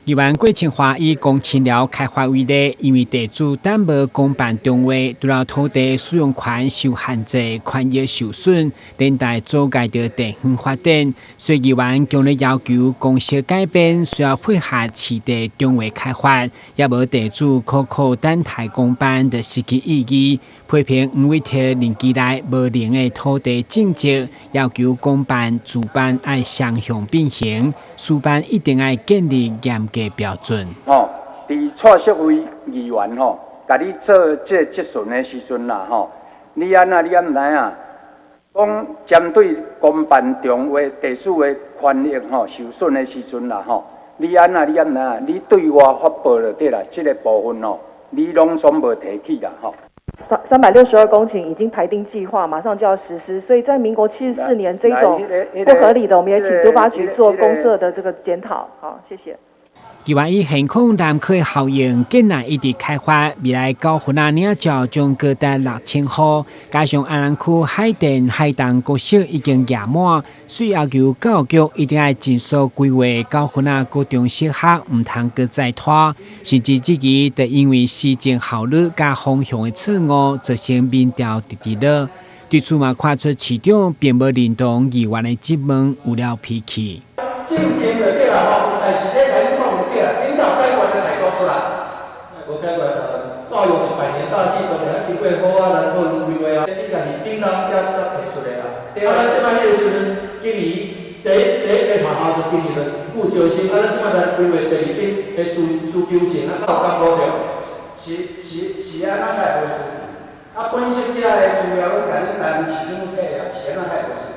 議員郭清華以公青寮開發為例，因為地主擔無公辦重劃，除了土地使用權受限制，權益受損，連帶阻礙著地方發展。所以議員強烈要求公設改編，需要配合市地重劃開發，也無地主苦苦等待公辦就失去意義。批評黃偉哲任期內無能的土地政策，要求公辦、自辦愛雙向並行，私辦一定愛建立嚴格標準。吼，佇蔡淑薇議員吼，共你做這個質詢的時陣啦，吼，你按怎你敢毋知影？講針對公辦重劃地主的權益吼受損的時陣啦，吼，你按怎你敢毋知影？你對外發布就對啦，這個部分吼，你攏總無提起啦，吼。362公頃已經排定計劃，馬上就要實施，所以在民國74年這種不合理的，我們也請都發局做公設的這個檢討。好，謝謝。議員以現況南區效應，建案一直開發，未來九份仔嶺腳將高達6000戶，加上安南區海淀海東國小已經額滿，所以要求教育局一定愛盡速規劃九份仔國中小學，毋通閣再拖，甚至質疑，就因為施政效率佮方向的錯誤，造成民調直直落。對此嘛看出市長並無認同議員的質問，有了脾氣。正經就對啦吼，代誌咧共你講就對啦，領導解決的態度出來。無解決教育是百年大計，當然愛經過好啊來討論規劃啊。你若是頂當才才提出來啊。啊，咱這擺彼個時陣，今年第一個學校就今年就顧招生，啊，咱這擺來規劃第二間的需求性啊，夠感覺著。是按怎會無數據？啊，本身這个資料攏共你台南市政府提啊，是按怎會無數據？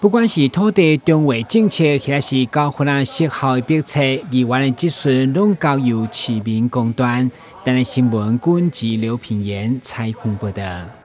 不管是土地重劃政策，抑是九份仔學校的逼遷，議員的質詢攏交由市民公斷。台南新聞，軍籍劉品言採訪報道。